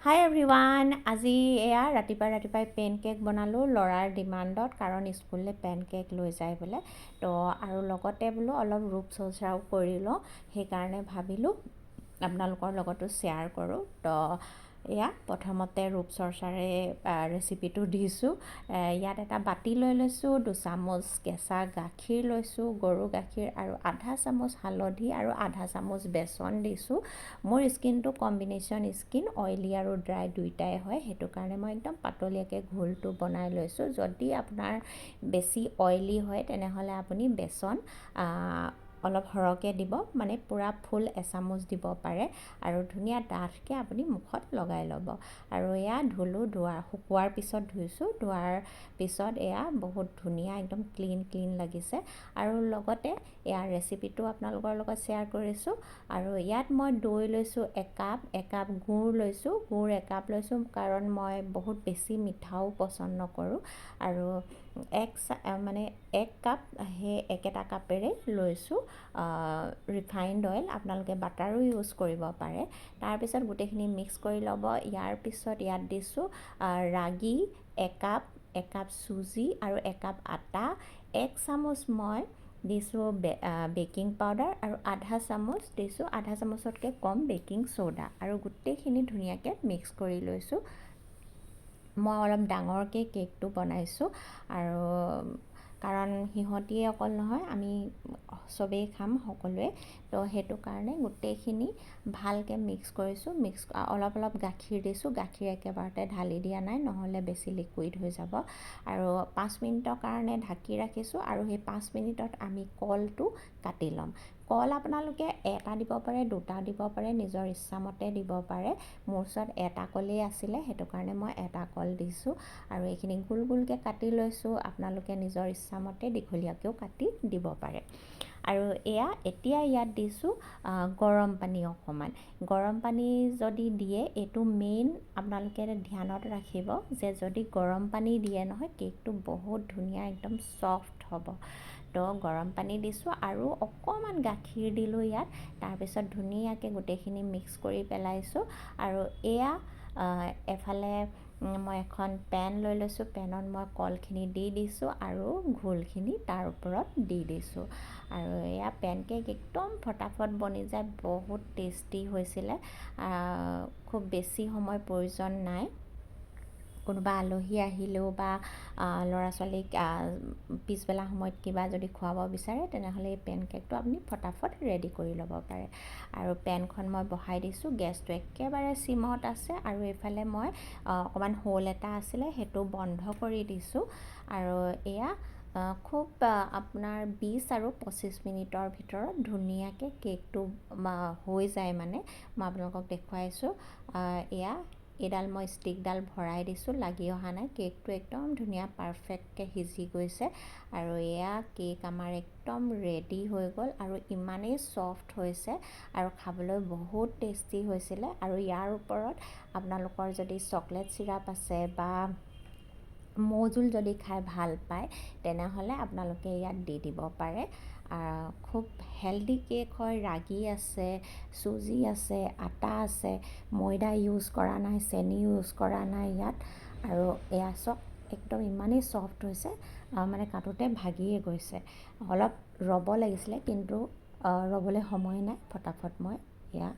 হাই everyone, আজি এয়া ৰাতিপুৱাই ৰাতিপুৱাই পেন কেক বনালোঁ ল'ৰাৰ ডিমাণ্ডত, কাৰণ স্কুললৈ পেন কেক লৈ যায় বোলে। তো আৰু লগতে বোলো অলপ ৰূপ চৰ্চাও কৰি লওঁ, সেইকাৰণে ভাবিলোঁ আপোনালোকৰ লগতো শ্বেয়াৰ কৰোঁ। তো এয়া প্ৰথমতে ৰূপ চৰ্চাৰে ৰেচিপিটো দিছোঁ। ইয়াত এটা বাতি লৈ লৈছোঁ, 2 চামুচ কেঁচা গাখীৰ লৈছোঁ, গৰু গাখীৰ, আৰু আধা চামুচ হালধি আৰু আধা চামুচ বেচন দিছোঁ। মোৰ স্কিনটো কম্বিনেশ্যন স্কিন, অইলি আৰু ড্ৰাই দুয়োটাই হয়। সেইটো কাৰণে মই একদম পাতলীয়াকৈ ঘোলটো বনাই লৈছোঁ। যদি আপোনাৰ বেছি অইলি হয়, তেনেহ'লে আপুনি বেচন অলপ সৰহকৈ দিব, মানে পূৰা ফুল এচামুচ দিব পাৰে আৰু ধুনীয়া ডাঠকৈ আপুনি মুখত লগাই ল'ব। আৰু এয়া ধুলোঁ, ধোৱা শুকোৱাৰ পিছত ধুইছোঁ। ধোৱাৰ পিছত এয়া বহুত ধুনীয়া, একদম ক্লিন ক্লিন লাগিছে। আৰু লগতে এয়া ৰেচিপিটো আপোনালোকৰ লগত শ্বেয়াৰ কৰিছোঁ। আৰু ইয়াত মই দৈ লৈছোঁ একাপ, একাপ গুড় লৈছোঁ। গুড় একাপ লৈছোঁ কাৰণ মই বহুত বেছি মিঠাও পচন্দ নকৰোঁ। আৰু এক মানে 1 কাপ, সেই একেটা কাপেৰে লৈছোঁ ৰিফাইণ্ড অইল। আপোনালোকে বাটাৰো ইউজ কৰিব পাৰে। তাৰপিছত গোটেইখিনি মিক্স কৰি ল'ব। ইয়াৰ পিছত ইয়াত দিছোঁ ৰাগী একাপ, একাপ চুজি আৰু একাপ আটা। 1 চামুচ মই দিছোঁ বেকিং পাউডাৰ আৰু আধা চামুচ দিছোঁ, আধা চামুচতকৈ কম বেকিং চ'ডা আৰু গোটেইখিনি ধুনীয়াকৈ মিক্স কৰি লৈছোঁ। মই অলপ ডাঙৰকৈ কেকটো বনাইছোঁ আৰু কাৰণ সিহঁতিয়ে অকল নহয়, আমি চবেই খাম সকলোৱে। তো সেইটো কাৰণে গোটেইখিনি ভালকৈ মিক্স কৰিছোঁ। মিক্স অলপ অলপ গাখীৰ দিছোঁ, গাখীৰ একেবাৰতে ঢালি দিয়া নাই, নহ'লে বেছি লিকুইড হৈ যাব। আৰু 5 মিনিটৰ কাৰণে ঢাকি ৰাখিছোঁ আৰু সেই 5 মিনিটত আমি কলটো কাটি ল'ম। কল আপোনালোকে এটা দিব পাৰে, দুটা দিব পাৰে, নিজৰ ইচ্ছামতে দিব পাৰে। মোৰ ওচৰত এটা কলেই আছিলে, সেইটো কাৰণে মই এটা কল দিছোঁ। আৰু এইখিনি গোল গোলকৈ কাটি লৈছোঁ। আপোনালোকে নিজৰ ইচ্ছামতে দীঘলীয়াকৈও কাটি দিব পাৰে। আৰু এয়া এতিয়া ইয়াত দিছোঁ গৰম পানী অকণমান। গৰম পানী যদি দিয়ে, এইটো মেইন আপোনালোকে ধ্যানত ৰাখিব যে যদি গৰম পানী দিয়ে নহয়, কেকটো বহুত ধুনীয়া, একদম ছফ্ট হ'ব। তো গৰম পানী দিছোঁ আৰু অকণমান গাখীৰ দিলোঁ ইয়াত। তাৰপিছত ধুনীয়াকৈ গোটেইখিনি মিক্স কৰি পেলাইছোঁ। আৰু এয়া এফালে মই এখন পেন লৈ লৈছোঁ। পেনত মই কলখিনি দি দিছোঁ আৰু ঘোলখিনি তাৰ ওপৰত দি দিছোঁ। আৰু এয়া পেনকেক একদম ফটাফট বনি যায়। বহুত টেষ্টি হৈছিলে, খুব বেছি সময় প্ৰয়োজন নাই। কোনোবা আলহী আহিলেও বা ল'ৰা ছোৱালীক পিছবেলা সময়ত কিবা যদি খুৱাব বিচাৰে, তেনেহ'লে এই পেনকেকটো আপুনি ফটাফট ৰেডি কৰি ল'ব পাৰে। আৰু পেনখন মই বহাই দিছোঁ, গেছটো একেবাৰে চিমত আছে। আৰু এইফালে মই অকণমান হোল এটা আছিলে, সেইটো বন্ধ কৰি দিছোঁ। আৰু এয়া খুব আপোনাৰ 20 আৰু 25 মিনিটৰ ভিতৰত ধুনীয়াকৈ কেকটো হৈ যায়। মানে মই আপোনালোকক দেখুৱাইছোঁ। এয়া এইডাল মই ষ্টিকডাল ভৰাই দিছোঁ, লাগি অহা নাই। কেকটো একদম ধুনীয়া পাৰফেক্টকৈ সিজি গৈছে। আৰু এয়া কেক আমাৰ একদম ৰেডি হৈ গ'ল আৰু ইমানেই ছফ্ট হৈছে আৰু খাবলৈ বহুত টেষ্টি হৈছিলে। আৰু ইয়াৰ ওপৰত আপোনালোকৰ যদি চকলেট চিৰাপ আছে বা মৌজোল যদি খাই ভাল পায়, তেনেহ'লে আপোনালোকে ইয়াত দি দিব পাৰে। খুব হেল্ডি কেক হয়। ৰাগী আছে, চুজি আছে, আটা আছে, ময়দা ইউজ কৰা নাই, চেনি ইউজ কৰা নাই ইয়াত। আৰু এয়া চাওক, একদম ইমানেই ছফ্ট হৈছে, মানে কাটোতে ভাগিয়ে গৈছে। অলপ ৰ'ব লাগিছিলে, কিন্তু ৰ'বলৈ সময় নাই, ফটাফট মই এয়া